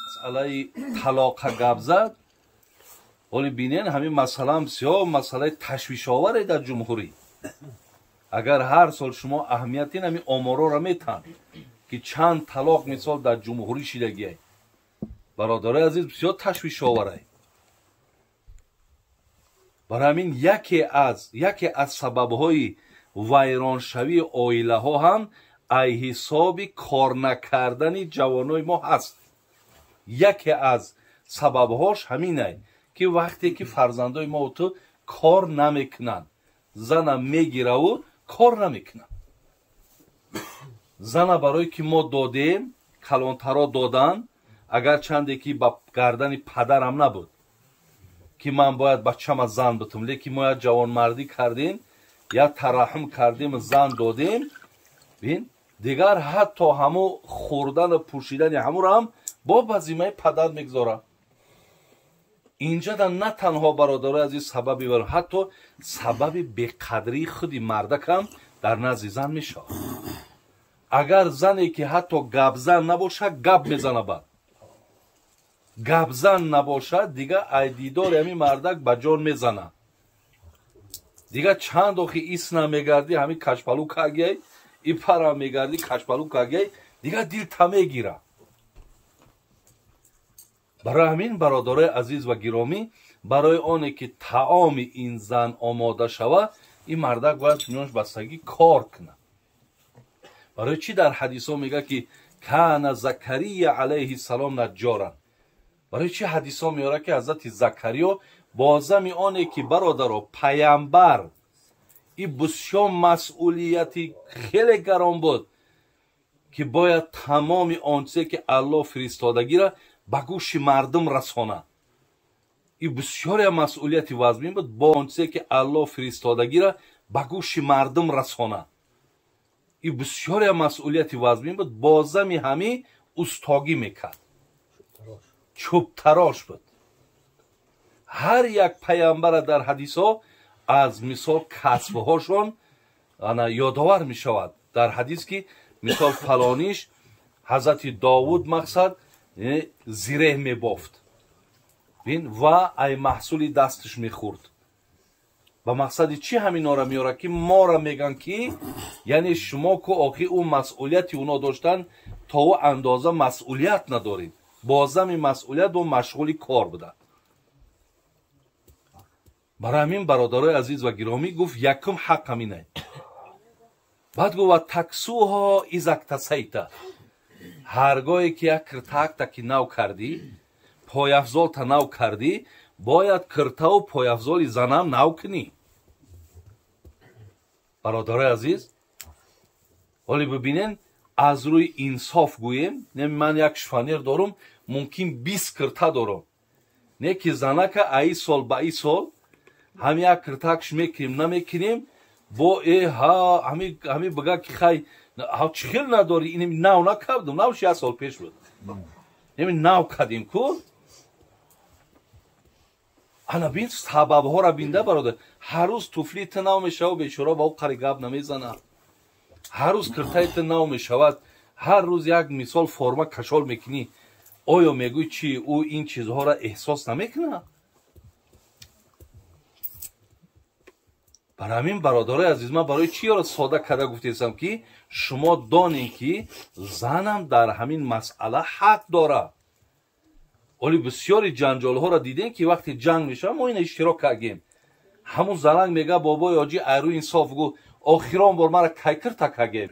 Масъалаи талоқа гап зад. Оли бинен, ҳамин масъалаам бисёр масъалаи ташвишоваре дар ҷумҳурӣ. Агар ҳар сол шумо аҳамияти ҳамин оморора метаҳанд, ки чанд талоқ мисол дар ҷумҳурӣ шидагиай, бародарои азиз, бисёр ташвишоварай. Барои ҳамин яке аз сабабҳои вайроншавии оилаҳо ҳам ай ҳисоби кор накардани ҷавонои мо ҳаст. Яке аз сабабҳош ҳаминай, ки вақте ки фарзандои мо ту кор намекунанд, зана мегираву кор намекунанд. Зана барое ки мо додем, калонтаро додан, агарчанде ки ба гардани падарам набуд, ки ман бояд бачама зан бутум, лекин мо як ҷавонмардӣ кардем, як тараҳум кардем, зан додем. Бин, дигар ҳатто ҳамо хӯрдану пӯшидани ҳамуро ҳам бо ба зиммаи падар мегузорад. Инҷа да на танҳо, бародарои азиз, сабаби, ҳатто сабаби беқадрии худи мардакам дар назди зан мешавад. Агар зане ки ҳатто гапзан набошад, гап мезана, бад гапзан набошад, дига ай дидори ҳамин мардак ба ҷон мезана. Дига чанд охи исна мегардӣ, ҳамин кашпалу кагиай, ипара мегардӣ, кашпалу кагиай, дига дил та мегира. Барои ҳамин, бародарои азиз ва гиромӣ, барои оне ки таоми ин зан омода шавад, ин мардак бояд миёнаш бастагӣ кор кунад. Барои чӣ дар ҳадисҳо мегӯяд, ки кана Закария алайҳи салом наҷҷоран? Барои чӣ ҳадисҳо меорад, ки ҳазрати Закариё бо зами оне ки, бародаро, паямбар, и бисёр масъулияти хеле гарон буд, ки бояд тамоми он чизе ки Аллоҳ фиристодагира ба гӯши мардум расонад. И бисёре масъулияти вазмин буд, бо он чизе ки Аллоҳ фиристодагира ба гӯши мардум расонад. И бисёре масъулияти вазмин буд, бо зами ҳамин устогӣ мекард, чӯбтарош буд. Ҳар як паямбара дар ҳадисҳо аз мисол касбҳошон ана ёдовар мешавад дар ҳадис, ки мисол фалониш, ҳазрати Довуд, мақсад, зиреҳ мебофт, бин, ва ай маҳсули дасташ мехӯрд. Ба мақсади чӣ ҳаминора меорад, ки мора мегӯянд, ки яъне шумо ку охи ӯ масъулияти уно доштан, то ӯ андоза масъулият надоред. Бо зами масъулият бо машғули кор буда. Барои ҳамин, бародарои азиз ва гиромӣ, гуфт, якум ҳақ ҳаминай. Баъд гуфт: ва таксуҳо изактасайта. Ҳаргоҳе ки як киртаакта ки нав кардӣ, пойафзолта нав кардӣ, бояд киртаву пойафзоли занам нав кунӣ. Бародарои азиз, ҳоле бибинен, аз рӯи инсоф гӯем, ман як шифонер дорум, мумкин 20 кирта дорум, не ки занака аи сол ба и сол ҳами як киртакш мекунем, намекунем, бо э ҳа ҳами бига, ки хай, чӣ хел надорӣ, ин нав накардум, нав як сол пеш буд, еми нав кардем ку. Ана бин, сабабҳоро бинда, бародар. Ҳар рӯз туфли ту нав мешавад, бечора ба ӯ қари гап намезанад. Ҳар рӯз киртаи ту нав мешавад, ҳар рӯз як мисол форма кашол мекунӣ. Оё мегӯй, чи ӯ ин чизҳоро эҳсос намекунад? Барои ҳамин, бародарои азиз, ман барои чӣ ёро сода карда гуфтесам, ки шумо донем, ки занам дар ҳамин масъала ҳақ дорад. Оли бисёри ҷанҷолҳоро дидем, ки вақте ҷанг мешавад, мо ина иштирок кардем, ҳамун занак мега: «Бобои оҷӣ, айрӯи инсоф гу, охирон бор мара кай кирта каге?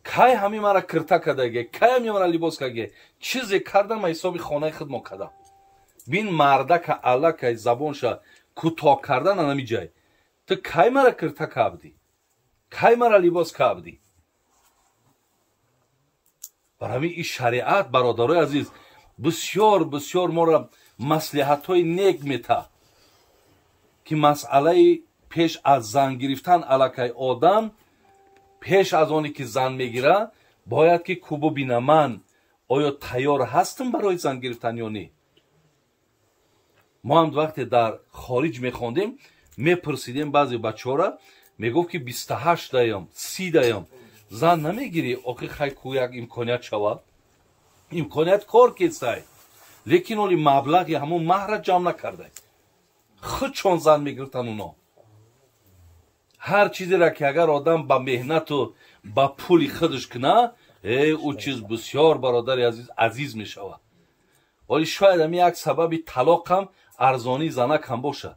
Кай ҳамин мара кирта кардаге? Кай ҳамин мара либос каге? Чизе кардам, ма ҳисоби хонаи худмо кардам». Бин, мардака аллакай забонша кӯтоҳ кардан анами ҷай: ту кай мара кирта кабдӣ, кай мара либос кабдӣ? Барои ҳамин ин шариат, бародарои азиз, бисёр бисёр моро маслиҳатҳои нек мета, ки масъалаи пеш аз зан гирифтан, аллакай одам пеш аз оне ки зан мегира, бояд ки ку бубина, ман оё тайёр ҳастам барои зан гирифтан ё не. Мо ҳам вақте дар хориҷ мехондем, мепурсидем баъзе бачаҳоро. Мегуфт ки 28 даям, 30 даям. Зан намегирӣ, охи хай ку як имконият шавад. Имконият кор кесай. Лекин оли маблағи ҳамон маҳра ҷамъ накардай. Худшон зан мегирифтан уно. Ҳар чизеро ки агар одам ба меҳнату ба пули худаш куна, ӯ чиз бисёр бародари азиз азиз мешавад. Вале шояд ҳамин як сабаби талоқам арзонии занак ҳам бошад.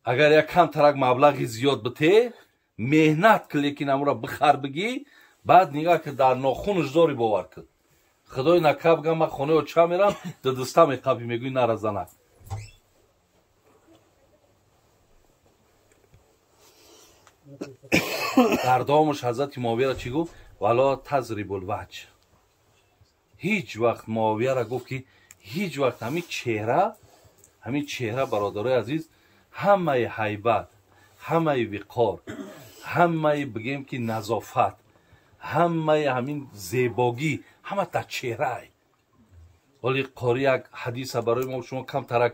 Агар як камтарак маблағи зиёд бите, меҳнат ки, лекин ҳамонро бихар бигӣ, баъд нигаҳ ки дар нохунаш дори бовар кун. Худои накаб гам ман хонаи оча мерам, дудуста меқапӣ, мегӯӣ нара занак. Дар домаш ҳазрати Муовияро чӣ гуфт? Вала тазрибул ваҷ. Ҳеҷ вақт Муовияро гуфт ки ҳеҷ вақт ҳамин чеҳра бародарои азиз, ҳамаи ҳайбат, ҳамаи виқор, ҳамаи бигем ки назофат, ҳамаи ҳамин зебогӣ ҳама дар чеҳраай. Вале қори як ҳадиса барои мо шумо камтарак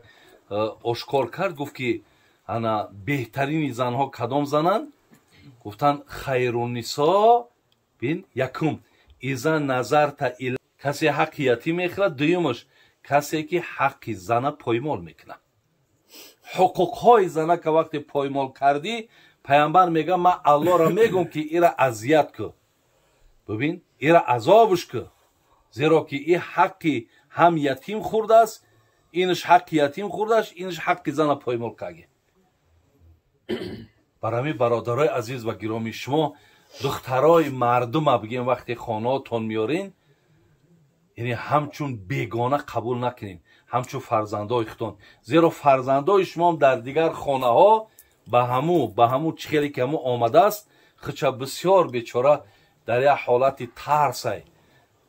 ошкор кард, гуфт ки ана беҳтарини занҳо кадом зананд? Гуфтанд хайруннисо, бин, якум иза назарта ила, касе ҳаққи ятим мехӯрад, дуюмаш касе ки ҳаққи зана поймол мекунад. Ҳуқуқҳои зана ка вақте поймол кардӣ, пайғамбар мега ман Аллоҳро мегӯм ки ира азият ку. Бибин, ира азобш ку. Зеро ки и ҳаққи ҳам ятим хӯрдааст, инаш ҳаққи ятим хӯрдааст, инаш ҳаққи зана поймол карди. Барои бародарои азиз ва гиромии шумо, духтарои мардума бигем вақте хонаотон меорин, яъне ҳамчун бегона қабул накунед, ҳамчун фарзандои худтон. Зеро фарзандои шумоам дар дигар хонаҳо ба ҳаму чӣ хеле ки ҳаму омадааст, худша бисёр бечора дар як ҳолати тарсай,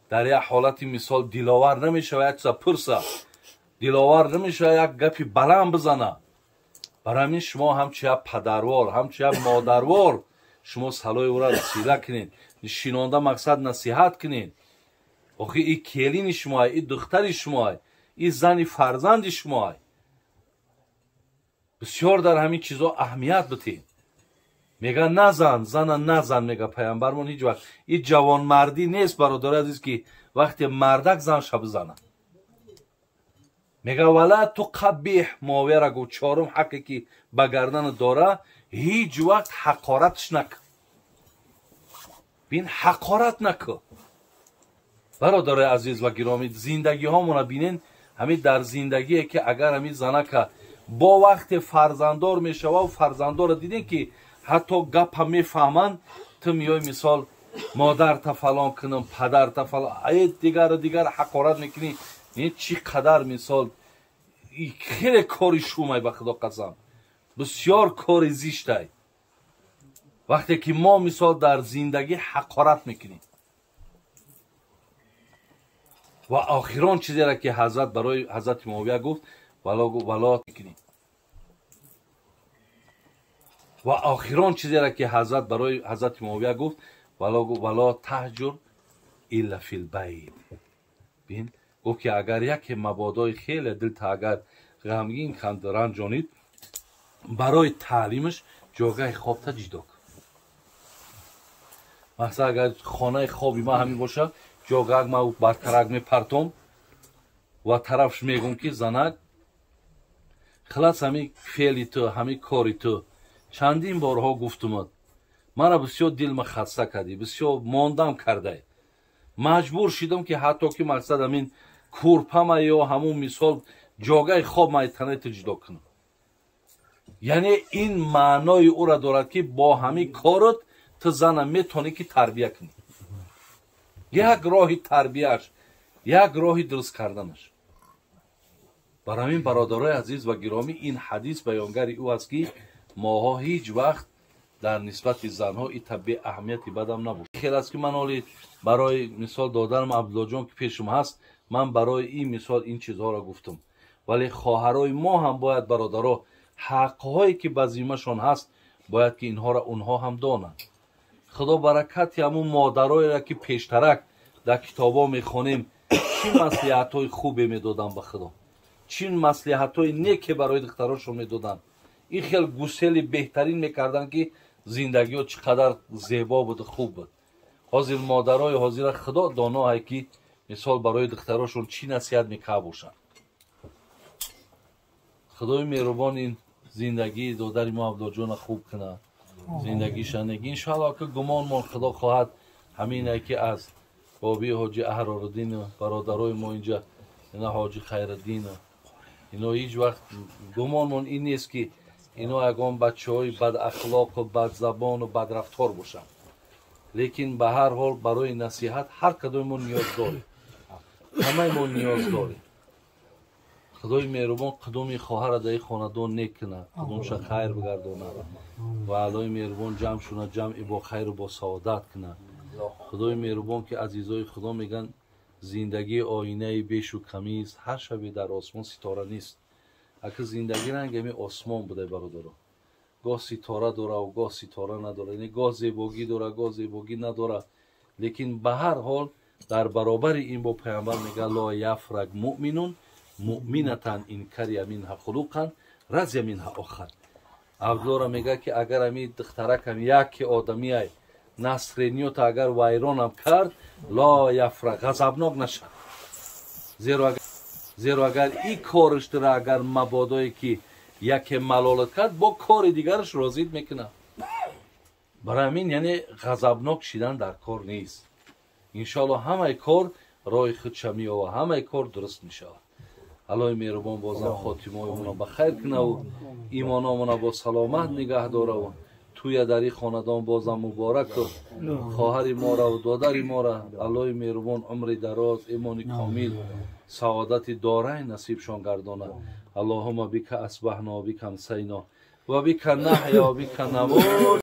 дар як ҳолати мисол диловар намешава, як чиза пурса, диловар намешава, як гапи баланд бизана. Барои ҳамин шумо ҳамчун як падарвор, ҳамчун як модарвор шумо салои ӯро сила кунед, шинонда мақсад насиҳат кунед. Охи и келини шумоай, и духтари шумоай, и зани фарзанди шумоай. Бисёр дар ҳамин чизо аҳамият битед. Мега назан, зана назан, мега пайғамбармон ҳеҷ вақт. И ҷавонмардӣ нест бародари азиз ки вақте мардак занша бизанад. Мега вала туқаббиҳ, Муовияро гуфт чорум ҳаққе ки ба гардана дора, ҳеҷ вақт ҳақоратш накун. Бин, ҳақорат накун. Бародарои азиз ва гиромӣ, зиндагиҳомонро бинен, ҳамин дар зиндагие ки агар ҳамин занака бо вақте фарзанддор мешава, фарзанддорро дидем ки ҳатто гапа мефаҳманд, ту миёй мисол модарта фалон кунам, падарта фалон, ай дигару дигар ҳақорат мекунӣ. Чӣ қадар мисол хеле кори шумай, ба худо қасам, бисёр кори зиштай. Вақте ки мо мисол дар зиндагӣ ҳақорат мекунем. Ва охирон чизеро ки ҳазрат барои ҳазрати Муовия гуфт, вало мекунем. Ва охирон чизеро ки ҳазрат барои ҳазрати Муовия гуфт, вало таҳҷур илла фил байт. Бин, гуфт ки агар яке мабодои хеле дилта агар ғамгин канд, ранҷонид, барои таълимаш ҷойгаҳи хобта ҷидо кун. Масалан агар хонаи хоби ман ҳамин бошад, ҷойгаҳ ман бартарак мепартом ва тарафш мегӯм ки занак, хилас ҳамин феъли ту, ҳамин кори ту чандин борҳо гуфтумад, мара бисёр дилма хаста кардӣ, бисёр мондам кардай. Маҷбур шидам ки ҳатто ки мақсад ҳамин курпама ё ҳамун мисол ҷойгаҳи хоб ман танаи ту ҷудо кунам. Яъне ин маънои ӯро дорад ки бо ҳамин корот ту зана метавонӣ ки тарбия кунӣ. Як роҳи тарбияш, як роҳи дуруст карданаш. Барои ҳамин бародарои азиз ва гиромӣ, ин ҳадис баёнгари ӯ аст ки моҳо ҳеҷ вақт дар нисбати занҳо ита беаҳамияти бадам набуд. Хел аст ки ман ҳоли барои мисол додарам Абдуллоҷон ки пешум ҳаст, ман барои ин мисол ин чизҳоро гуфтам. Вале хоҳарои мо ҳам бояд бародаро ҳаққҳое ки ба зиммашон ҳаст, бояд ки инҳоро онҳо ҳам донанд. Худо баракати ҳамун модароеро ки пештарак дар китобҳо мехонем, чӣ маслиҳатҳои хубе медоданд ба Худо, чӣ маслиҳатҳои неке барои духтарошон медоданд. Ин хел гусели беҳтарин мекарданд, ки зиндагиҳо чӣ қадар зебо буду хуб буд. Ҳозир модарои ҳозира худо доноҳай, ки мисол барои духтарошон чӣ насиҳат мекарда бошанд. Худои меҳрубон ин зиндагии додари мо Абдулҷона хуб кунад, зиндагиша нег. Иншоалло, ки гумонмон, худо хоҳад, ҳамине ки аз боби ҳоҷи Аҳроруддин, бародарои мо инҷа, ина ҳоҷи Хайраддин, ино ҳеҷ вақт гумонмон ин нест, ки ино ягон бачаҳои бадахлоқу бадзабону бадрафтор бошанд. Лекин ба ҳар ҳол барои насиҳат ҳар кадоми мо ниёз дорем, ҳамаи мо ниёз дорем. Худои меҳрубон қудуми хоҳара дар ин хонадон нек кунад, қудумша хайр бигардонад ва Аллои меҳрубон ҷамъ шуна ҷамъи бо хайру бо саодат кунад. Худои меҳрубон, ки азизои худо мегӯянд, зиндагии оинаи бешу камист, ҳар шабе дар осмон ситора нест. Ака, зиндагӣ ранги ҳами осмон буда, бародаро, гоҳ ситора дора, гоҳ ситора надора, яъне гоҳ зебогӣ дора, гоҳ зебогӣ надора. Лекин ба ҳар ҳол дар баробари ин бо пайғамбар мега: لا يفرق مؤمن مؤمنة إن كره منها خلقا رضي منها آخر. Абдуллора мега, ки агар ами духтаракам яке одамиай настроение та агар вайронам кард, لا يفرق, ғазабнок нашад, зеро агар и кориш дара агар мабодое ки яке малолат кард, бо кори дигараш розид мекунад. Барои ҳамин, яъне, ғазабнок шидан дар кор нест. Иншоалло, ҳамаи кор роҳи худша меёва, ҳамаи кор дуруст мешавад. Аллоҳи меҳрубон бозам хотимои ба хайр кунаву имономона бо саломат нигаҳ дораву туя дар ин хонадон бозам мубораку хоҳари мораву додари мора Аллоҳи меҳрубон умри дароз, имони комил, саодати дорайн насибшон гардонад. اللهم بك أصبحنا وبك أمسينا وبك نحيا وبك نموت.